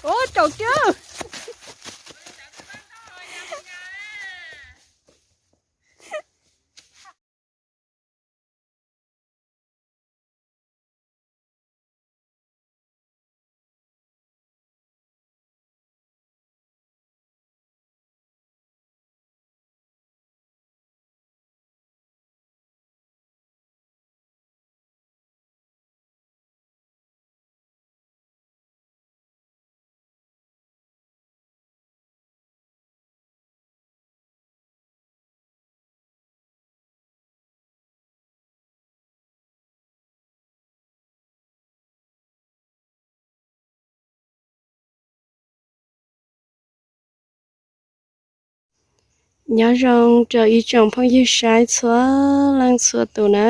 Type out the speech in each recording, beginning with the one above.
Ua tsaus kiag. Nyob zoo rau ib tsoom phooj ywg saib txhua leej txhua tus na.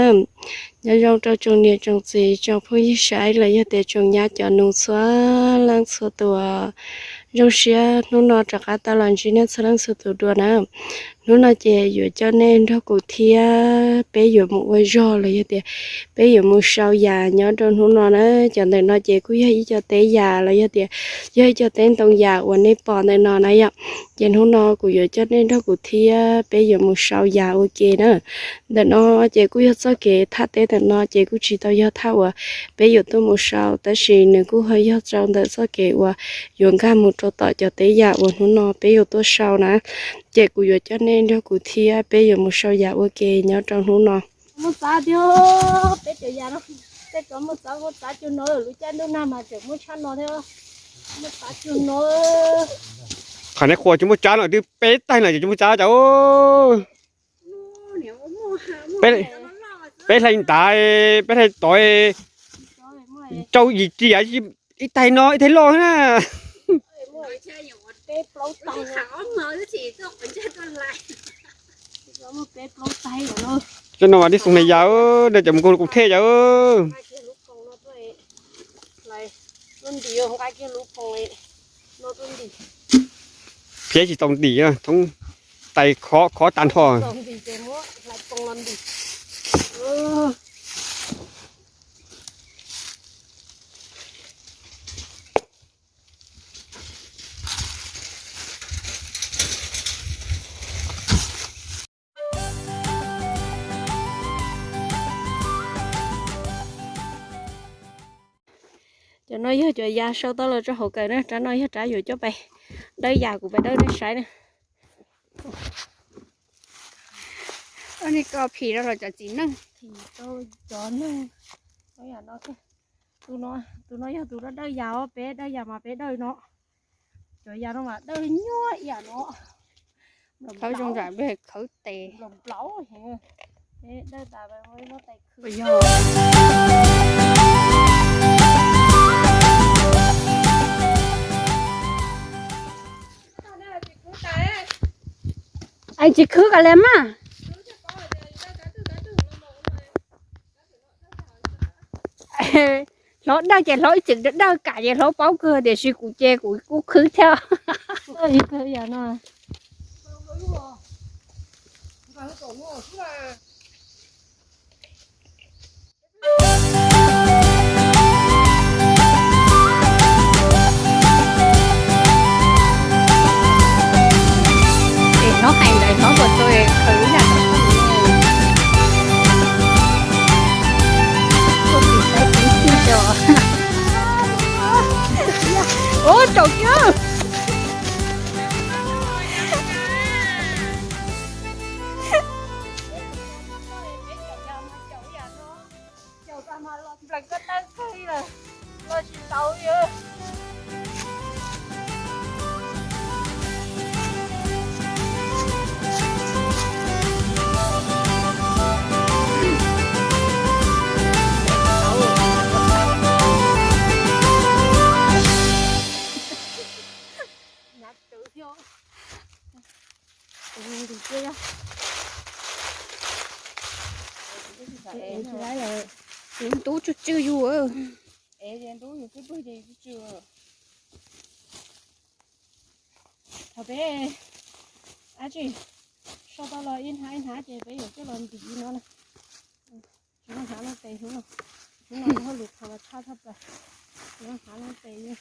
Nyob zoo rau tsoom niam tsoom txiv tsoom phooj ywg saib los yog tias tsoom nyab cov nus txhua leej txhua tus. Zoo siab hnub no rov qab tau los ntsib nej txhua leej txhua tus dua na. Hnub no ces yuav coj nej nrog kuv thiab peb yuav mus ua zog los yog tias peb yuav mus sau yas nyob rau hnub no na. Cov ntawm no ces kuj yog ib co teb yas los yog tias yog ib co teb ntoo yas uas nej pom ntawm no na yom. Ces hnub no kuv yuav coj nej nrog kuv thiab peb yuav mus sau yas ua ke na. Ntawm no ces kuj yog txoj kev thaj teb ntawm no ces kuj tsis tau yog thaj uas peb yuav tuaj mus sau, tab sis nws kuj ho yog rau ntawm txoj kev uas yuav nkag mus rau tom cov teb yas uas hnub no peb yuav tuaj sau na. Ces kuv yuav coj nej nrog kuv thiab peb yuav mus sau yas ua ke nyob rau hnub no. Muaj txav tiag, peb cov yas no, tej tsov muaj txav, muaj txav cuag no, lub caij ntuj nag mas tseem muaj tshaj no thiab. Muaj txav cuag no. Qhov nej qhuas tsis muaj tsab no twb peb taig no tsis muaj tsab cas. Peb hlais ntav, peb hlais tod, rau yim ci ib taig no ib taig loj na. Cov no mas tib xoo hlais yas, nej cov mus koom thej yas. Phiab tsis tau ntim, thoob tais khov khov tag nrho. Cov no yog cov yas sau tau los rau hauv kawm na, rab no yog rab yuav coj pais dawb yas, kuv pais dawb nej saib na. Ua nej ko phim rau los cov txiv neej, phim rau cov neeg. Tus no, tus no yog tus dawb dawb yas os, peb dawb yas mas peb dawb no. Cov yas no mas dawb nyuaj yam no. Khawb zoo zam npej khawb tes. Peb dawb tas, muab tais khwb. Es tsis khwb kom li mas. Hlob dawb ces hlob ib txwm dawb kam ces hlob paub kawg, tiam sis kuv ces kuv kuj khwb thiab. Es hlob hais ntawd hlob puas tau khwv ib yam no. Ua tsaus kiag. Caum tas mas los nplees ko taw kawg li lawm, los tsis tau li. Nyav twv thiab. Ntub tsw tsw yus. Thaum peb dab tsi sau tau los ib hnab ib hnab ces peb yuav coj los ntim no na. Tsis muaj hnab no tes hnub no, hnub no hauj lwm qhov los tshaj tshaj plaws, tsis muaj hnab no tes li.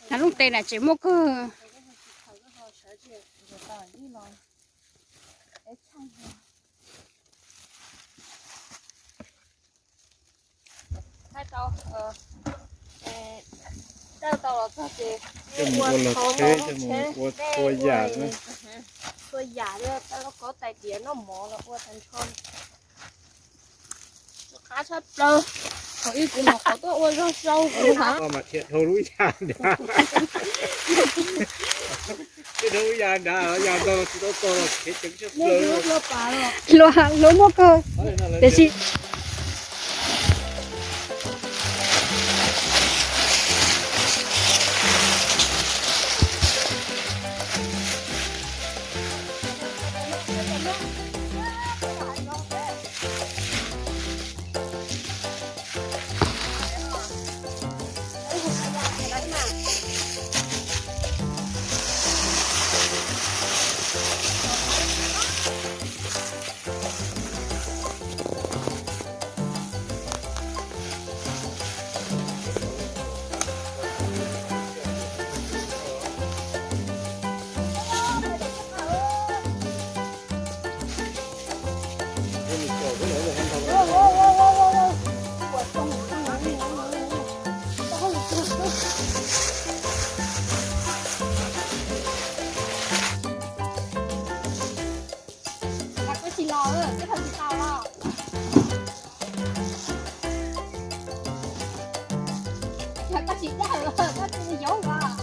Hnav lub tes na tseem muaj kawg. Tau los txog ces ua yam, ua yam, tau los kov tais diav noj mov los ua tag nrho. Qab tshaj plaws. Qhov ib kuv mam qhov tuaj ua zog sau kuv na. Mas thiaj dhau lub yam nrad. Thiaj dhau lub yam nrad, yam ntau tsis tau txog los khiav ceev tshaj plaws. Hluas, hluas muaj kawg. Tiam sis Koj tsis los, koj tsis tau los. Koj tsis tau los, koj tsis yoov los.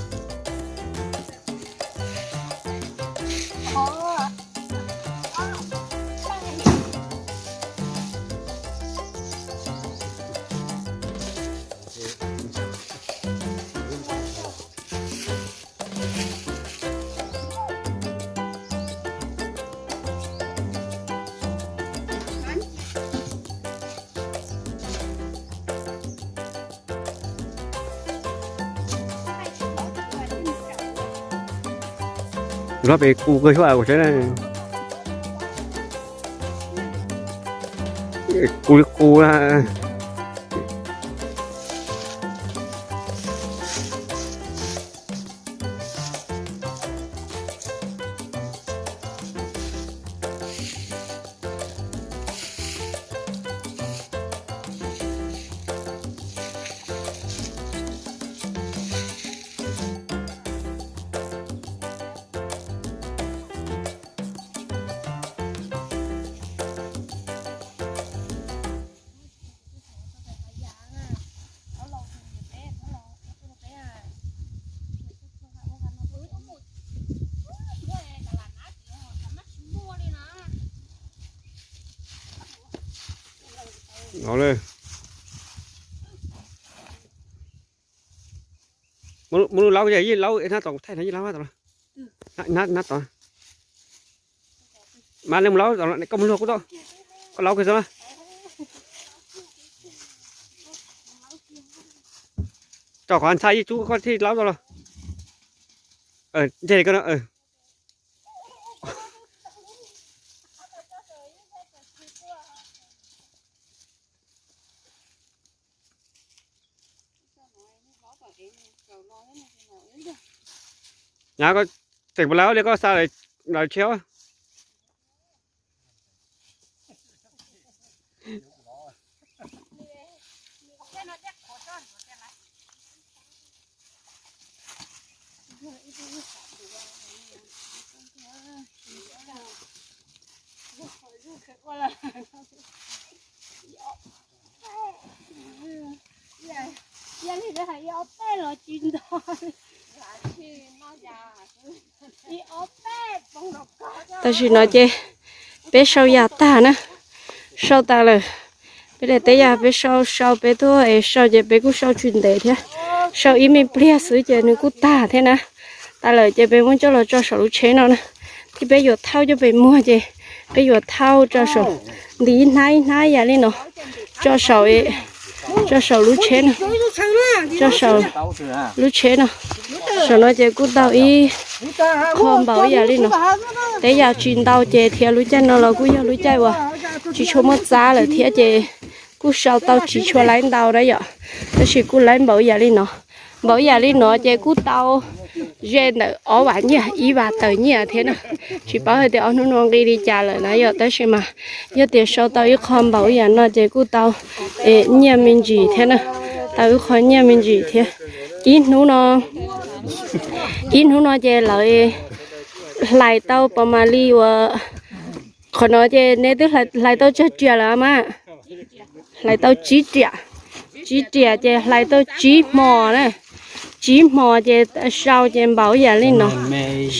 Lub pem qus kawg xwb ua tsaib na. Qus li qus na. Muab lub laub, yeej laub hnab tom kuv thaij no, yeej laub hnab tom no. Hnab tom. Mas nej mus laub tom no, koj mus luag kuv tau. Koj laub kiag xwb na. Tso qhov ntxhab ib tsub koj thiaj laub tau los. Ntseg li koj no. Nyab, koj tseem puas laib li koj xa lawv tsheb. Tam sim no ces peb sau yas tag na, sau tas lawm. Peb daim teb yas peb sau sau peb tuaj es sau ces peb kuj sau tsis ntev thiab, sau ib me pliag xwb ces nws kuj tag thiab na. Tas lawm ces peb muab coj los tso saum lub tsheb no na, thiab peb yuav thauj coj pem muag ces peb yuav thauj tso saum, ntim ib hnab ib hnab yam li no, tso saum, tso saum lub tsheb no, tso saum lub tsheb no. Saum no ces kuj tau ib qho npaum ib yam li no. Teb yas tsis ntau ces thiab lub caij no los kuj yog lub caij uas tsis tshua muaj txab lawm thiab ces kuj sau tau tsis tshua laib ntau na yom, tab sis kuj laib npaum ib yam li no. Npaum ib yam li no ces kuj tau ze ntawm ob vam nyiaj ib vam tawm nyiaj thiab na. Tsis paub hais tias ob hnub no nqi li cas lawm na yom, tab sis mas yog tias sau tau ib qho npaum ib yam no ces kuj tau nyiaj me ntsis thiab na. Tau ib qho nyiaj me ntsis thiab. Ib hnub no, ib hnub no ces lawv hlais tau pom mam li uas, qhov no ces neb twb hlais tau tsawg riam lawm mas? Hlais tau tsib riam. Tsib riam ces hlais tau tsib hmo na. Tsib hmo ces sau ces npaum ib yam li no.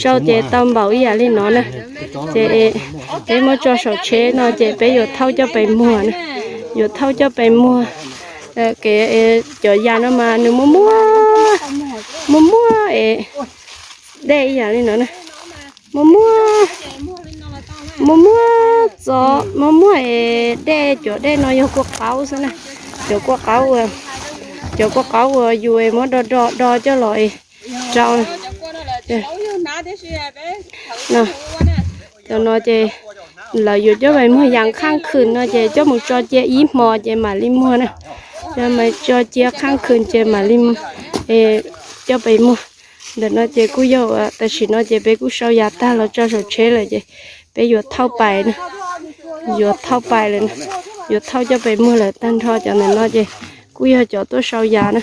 Sau ces tau npaum ib yam li no na. Ces peb muab tso saum tsheb no ces peb yuav thauj coj pes muag na. Yuav thauj coj pes muag. Kev cov yas no mas nws muaj muaj, muaj muaj es dej ib yam li no na. Muaj muaj, muaj muaj txo, muaj muaj es dej, cov dej no yog kua qaub xwb na. Cov kua qaub, cov kua qaub uas yus muab do do do coj los es rau. Cov no ces lawv yuav coj pes muag yas qhaj khwm no ces coj mus tso cia ib hmo ces mam li muag na. Coj mas tso cia qhaj khwm ces mam li coj pes muag. Ntawm no ces kuj yog tam sim no ces peb kuj sau yas tag los tso saum tsheb lawm ces peb yuav thauj pais na. Yuav thauj pais lawm, yuav thauj coj pes muag lawm. Tag nrho cov ntawm no ces kuj yog cov tuaj sau yas na.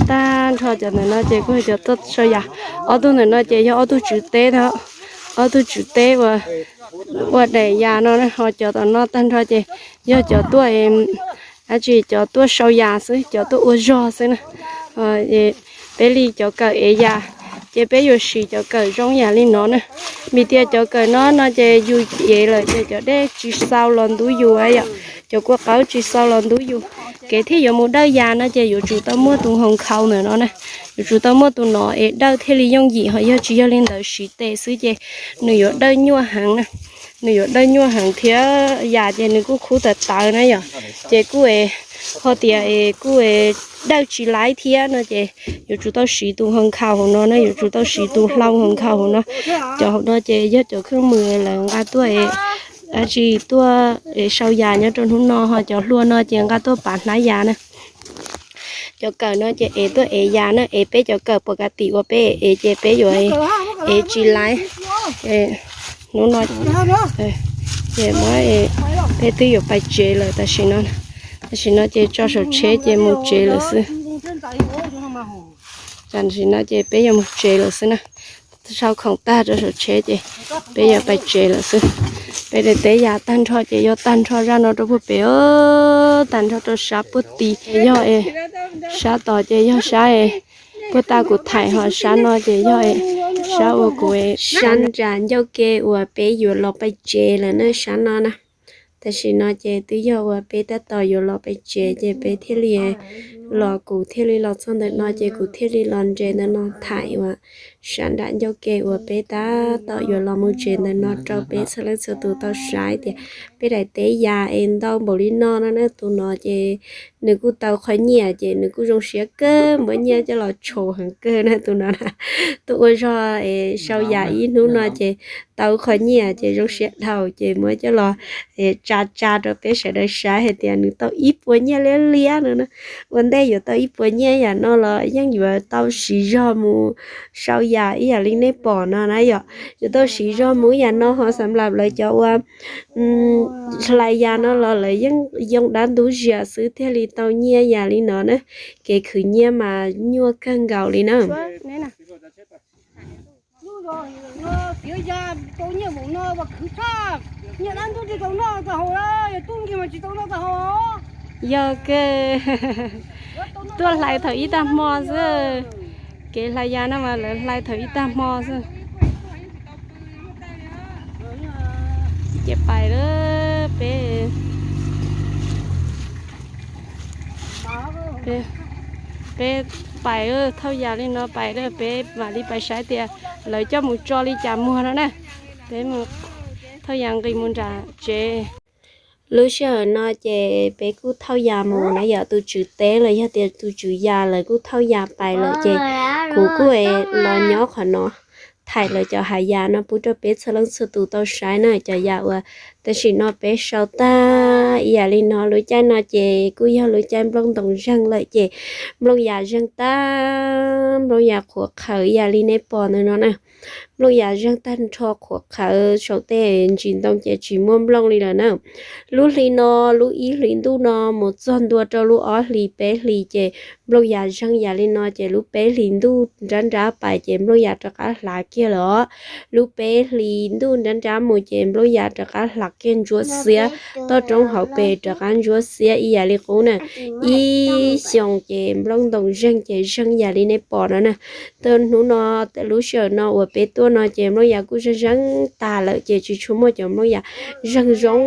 Tag nrho cov ntawm no ces kuj yog cov tuaj sau yas. Ob tug ntawm no ces yog ob tug tswv teb na. Ob tug tswv teb uas ua daim yas no na, ho cov tom no tag nrho ces yog cov tuaj, dab tsi, cov tuaj sau yas xwb, cov tuaj ua zog xwb na. Peb li cov kawm ev yas ces peb yuav siv cov kawm zoo yam li no na. Vim tias cov kawm no no ces yus ev lawm ces cov dej tsis xau los ntub yus yom, cov kua qaub tsis xau los ntub yus. Kev thiaj yuav mus dawj yas no ces yuav tsum tau muaj tus hoo khau ntawm no na. Yuav tsum tau muaj tus no es dawj thiaj li yooj yim, ho yog tsis yog li ntawd siv tes xwb ces nws yuav dawj nyuaj heev na. Nws yuav dawj nyuaj heev thiab yas ces nws kuj khub tawv tawv na yom. Ces kuj ho tias kuj dawj tsis laib thiab no ces yuav tsum tau siv tus hoo khau hauv no na, yuav tsum tau siv tus hlau hoo khau hauv no. Cov hauv no ces yog cov kheej mws lawv nqa tuaj, dab tsi, tuaj sau yas nyob rau hnub no, ho cov hlua no ces nqa tuaj pav hnab yas na. Cov kawm no ces ev tuaj ev yas na, ev peb cov kawm pov ka tim uas peb ev ces peb yuav ev tsis laib. Hnub no ces muab, peb twb yuav pais tsev lawm tam sim no. Tam sim no ces tso saum tsheb ces mus tsev lawm xwb. Tam sim no ces peb yuav mus tsev lawm xwb na. Sau khoom tag rau saum tsheb ces peb yuav pais tsev lawm xwb. Peb daim teb yas tag nrho ces yog tag nrho zaj no rau puag pem, tag nrho rau sab puag tim, yog sab tod ces yog sab puag ta kuv thaim, ho sab no ces yog sab uas kuv, sab nram ncauj ke uas peb yuav los pais tsev lawm na, sab no na. Tam sim no ces twb yog uas peb tab tom yuav los pais tsev ces peb thiaj li los, kuv thiaj li los txog ntawm no ces kuv thiaj li los nres ntawm no thaim uas sab nram ncauj ke uas peb tab tom yuav los mus tsev ntawm no rau peb txhua leej txhua tus tau saib tias peb daim teb yas es ntau npaum li no no na. Tus no ces nws kuj tau qhov nyiaj ces nws kuj zoo siab kawg, muab nyiaj coj los tshau heev kawg na tus no na. Tuaj ua zog es sau yas ib hnub no ces tau qhov nyiaj ces zoo siab dhau ces muab coj los tsa tsa rau peb sawv daws saib hais tias nws tau ib puas nyiaj liab liab no na. Ua ntej yuav tau ib puas nyiaj yam no los yeej yuav tau siv zog mus sau yas ib yam li nej pom no na yom. Yuav tau siv zog mus ib yam no ho xam lab lawv cov uas hlais yas no los lawv yeej yoo dab ntub zias xwb thiaj li tau nyiaj yam li no na. Kev khwv nyiaj mas nyuaj kawg nkaus li na. Yog kawg, tuaj hlais thaum ib tag hmo xwb. Kev hlais yas no mas lawv hlais thaum ib tag hmo xwb. Ces pais lawm peb, peb pais thauj yas li no pais lawm peb mam li pais saib tias lawv coj mus tso li cas muag no na. Peb thauj yas nqis mus nram tsev. Lub sij hawm no ces peb kuj thauj yas mus na yom, tus tswv teb los yog tias tus tswv yas lawv kuj thauj yas pais lawm ces kuv kuj los nyob qhov no thaim lawv cov hav yas no pub rau peb txhua leej txhua tus tau saib na, cov yas uas Tam sim no peb sau tag ib yam li no, lub caij no ces kuj yog lub caij nplooj ntoos zeeg lawm ces nplooj yas zeeg tag, nplooj yas qhuav qhawv ib yam li nej pom ntawm no na. Nplooj yas zeeg tag nrho qhuav qhawv saum tej ntsis ntoo ces tsis muaj nplooj li lawm na. Lub hli no, lub ib hlis ntuj no mus txog ntua rau lub ob hlis peb hlis ces nplooj yas zeeg yam li no ces lub peb hlis ntuj nrab nrab pais ces nplooj yas rov qab hlav kiag lawm os. Lub peb hlis ntuj nrab nrab mus ces nplooj yas rov qab hlav kiag ntsuab xiab, toj roob hauv pes rov qab ntsuab xiab ib yam li qub na. Ib xyoos ces nplooj ntoos zeeg ces zeeg yam li nej pom no na. Tau hnub no lub sij hawm no uas peb tuaj no ces nplooj yas kuj zeeg zeeg tag lawm ces tsis tshua muaj cov nplooj yas zeeg zoo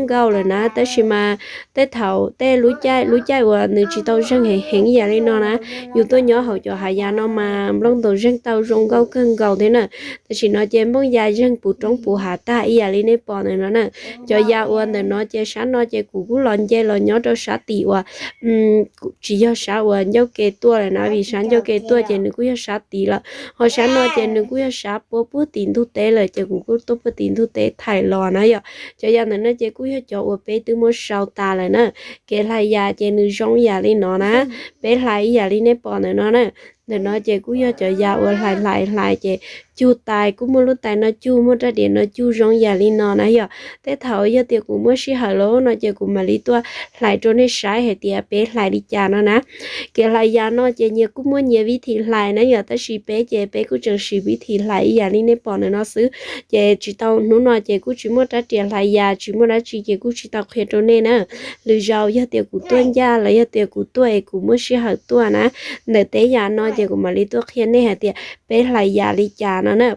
nkauj lawm na. Tab sis mas tej thaum tej lub caij, lub caij uas nws tsis tau zeeg heev heev ib yam li no na, yus tuaj nyob hauv cov hav yas no mas nplooj ntoos zeeg tau zoo nkauj kawg nkaus thiab na. Tam sim no ces nplooj yas zeeg puv roob puv hav tag ib yam li nej pom ntawm no na. Cov yas uas ntawm no ces sab no ces kuv kuj los nce los nyob rau sab tim uas tsis yog sab uas ncauj ke tuaj lawm na, vim sab ncauj ke tuaj ces nws kuj yog sab tid lawm. Ho sab no ces nws kuj yog sab puab puag tim ntug teb lawm ces kuv kuj tuaj puag tim ntug teb thaim los na yom. Cov yas ntawm no ces kuj yog cov uas peb twb muab sau tas lawm na. Kev hlais yas ces nws zoo yam li no na, peb hlais ib yam li nej pom ntawm no na. Ntawm no ces kuj yog cov yas uas hlais hlais hlais ces cug tais, kuj muaj lub tais no cug, muaj rab diav no cug zoo yam li no na yom. Tej thaum yog tias kuv muaj sij hawm lawm no ces kuv mam li tuaj hlais rau nej saib hais tias peb hlais li cas no na. Kev hlais yas no ces nyias kuj muaj nyias vib thim hlais na yom, tab sis peb ces peb kuj tseem siv vib thim hlais ib yam li nej pom ntawm no xwb. Ces tsis tau, hnub no ces kuj tsis muaj rab riam hlais yas, tsis muaj dab tsi ces kuj tsis tau qhia rau nej na. Lwm zaus yog tias kuv tuaj ncaj los yog tias kuv tuaj es kuv muaj sij hawm tuaj na, ntawm tej yas no ces kuv mam li tuaj qhia nej hais tias peb hlais yas li cas no na.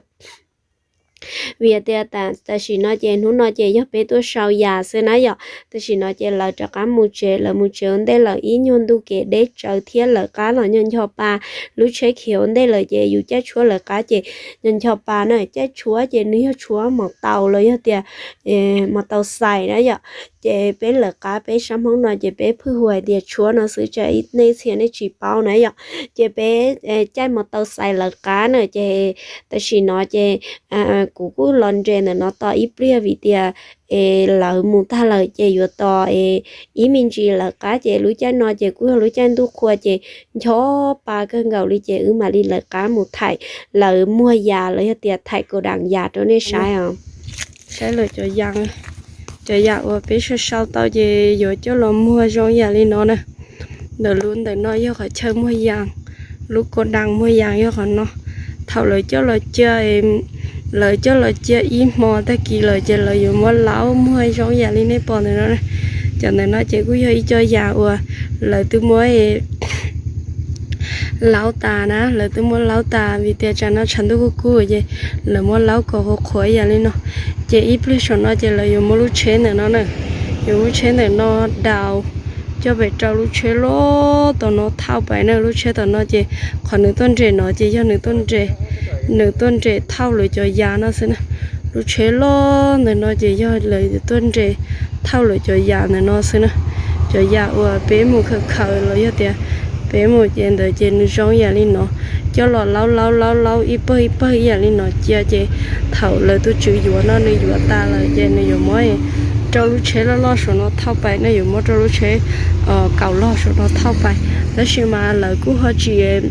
Vim tias tam sim no ces hnub no ces yog peb tuaj sau yas xwb na yom. Tam sim no ces lawv rov qab mus tsev, lawv mus tsev ua ntej lawm, ib nyuag ntu kev deb tsawv thiab lawv qab los nco nco pa. Lub tsheb khiav ua ntej lawm ces yus caij tshuab lawv qab ces nco nco pa na. Caij tshuab ces nws yog tshuab mos taus los yog tias mos taus xais na yom. Ces peb lawv qab, peb sab Hmoob no ces peb phwj hu hais tias tshuab no xwb, tsam nej txhia nej tsis paub na yom. Ces peb caij mos taus xais lawv qab na. Ces tam sim no ces kuv kuj los nres ntawm no tos ib pliag vim tias es lawv mus tag lawm ces yuav tos es ib me ntsis lawv qab. Ces lub caij no ces kuj yog lub caij ntuj qhua ces ncho pa kawg nkaus li ces wb mam li lawv qab mus thaim lawv muag yas los yog tias thaim kaus dam yas rau nej saib os. Saib lawm cov yas, cov yas uas peb sau sau tau ces yuav coj los muag zoo yam li no na. Ntawm lub ntawm no yog qhov chaw muag yas, lub kaus dam muag yas yog qhov no. Thaum lawv coj los cia, lawv coj los cia ib hmo tag kis lawm ces lawv yuav muab laub muag zoo yam li nej pom ntawm no. Cov ntawm no ces kuj yog ib co yas uas lawv twb muab laub tas na, lawv twb muab laub tas vim tias tsam no tshav ntuj kuj kub ces lawv muab laub kom qhuav qhuav yam li no. Ces ib pliag saum no ces lawv yuav muab lub tsheb ntawm no na, yuav muab tsheb ntawm no daus coj pem rau lub tsheb loj tom no thauj pais na. Lub tsheb tom no ces qhov nws tuaj nres no ces yog nws tuaj nres, nws tuaj nres thauj lawv cov yas no xwb na. Lub tsheb loj ntawm no ces yog lawv tuaj nres thauj lawv cov yas ntawm no xwb na. Cov yas uas peb mus khaws khaws los yog tias peb mus ces ntawd ces nws zoo yam li no, coj los laub laub laub laub ib pawg ib pawg ib yam li no cia ces thaum lawv tus tswv yuav no nws yuav tas lawm ces nws yuav muab rau lub tsheb loj loj saum no thauj pais na, yuav muab rau lub tsheb kaum log saum no thauj pais. Tab sis mas lawv kuj ho tsis,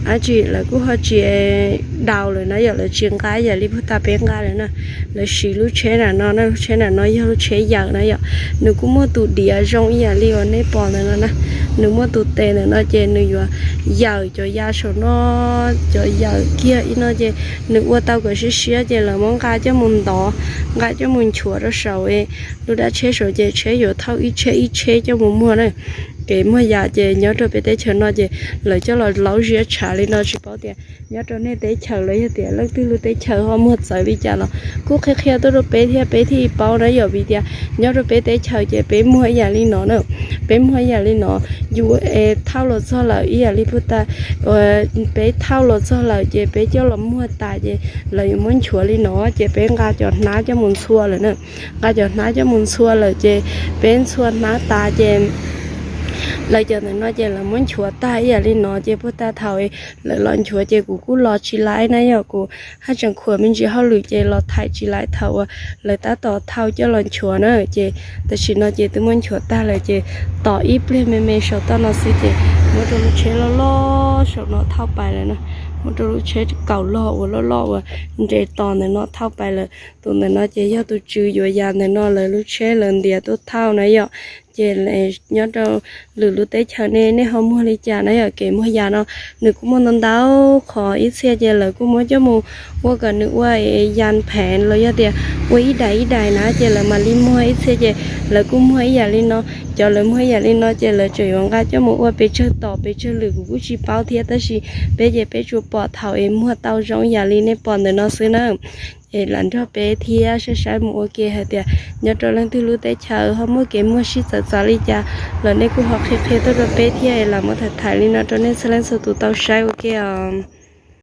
ab tsis, lawv kuj ho tsis daus lawm na yom, lawv tsis nqa yam li puag ta peb nqa lawm na. Lawv siv lub tsheb nram no na, lub tsheb nram no yog lub tsheb yawm na yom. Nws kuj muaj tus diav zoo ib yam li uas nej pom ntawm no na. Nws muaj tus tes ntawm no ces nws yuav yawm cov yas saum no, cov yawm kiag ib no ces nws ua tau kom siab siab ces lawv muab nqa coj mus ntov, nqa coj mus nchuav rau saum lub dab tsheb saud ces tsheb yuav thauj ib tsheb ib tsheb coj mus muag na. Kev muag yas ces nyob rau peb teb chaws no ces lawv coj los laub ziab tshav li no, tsis paub tias nyob rau nej teb chaws los yog tias leej twg lub teb chaws ho muag txawv li cas los kuj qhia qhia tuaj rau peb thiab peb thiaj paub na yom. Vim tias nyob rau peb teb chaws ces peb muag ib yam li no na, peb muag ib yam li no, yus thauj los txog lawm ib yam li puag ta, peb thauj los txog lawm ces peb coj los muag tas ces lawv yuav muab nchuav li no ces peb nqa cov hnab coj mus ntxhua lawm na. Nqa cov hnab coj mus ntxhua lawm ces peb ntxhua hnab tas ces Lawv cov ntawm no ces lawv muab nchuav tag ib yam li no ces puag ta thaum lawv los nchuav ces kuv kuj los tsis laiv na yom, kuv haj tseem khuam me ntsis hauj lwm ces los thaij tsis laiv thaum uas lawv tab tom thauj coj los nchuav na. Ces tam sim no ces twb muab nchuav tag lawm ces tos ib pliag me me saum toj no xwb ces muab rau lub tsheb loj loj saum no thauj pais lawm na. Muab rau lub tsheb kaum log uas loj loj uas nres tos ntawm no thauj pais lawm. Tus ntawm no ces yog tus tswv yuav yas ntawm no lawv lub tsheb lawv ntiav tuaj thauj na yom. Ces nyob rau lwm lub teb chaws ne nej ho muag li cas na yom? Kev muag yas no nws kuj muaj ntau ntau qhov, ib txhia ces lawv kuj muab coj mus ua kom nws ua yas pheev los yog tias ua ib daim ib daim na ces lawv mam li muag. Ib txhia ces lawv kuj muag ib yam li no. Cov lawv muag ib yam li no ces lawv tseem yuav nqa coj mus ua pes tsawg tom pes tsawg lwm kuv kuj tsis paub thiab, tab sis peb ces peb tsuas pom thaum es muag tau zoo ib yam li nej pom ntawm no xwb na. Es lam nrog peb thiab saib saib mus ua ke hais tias nyob rau leej twg lub teb chaws ho muaj kev muag sib txawv txav li cas los nej kuj ho qhia qhia tuaj rau peb thiab es lam muab tham tham li no rau nej txhua leej txhua tus tau saib ua ke os.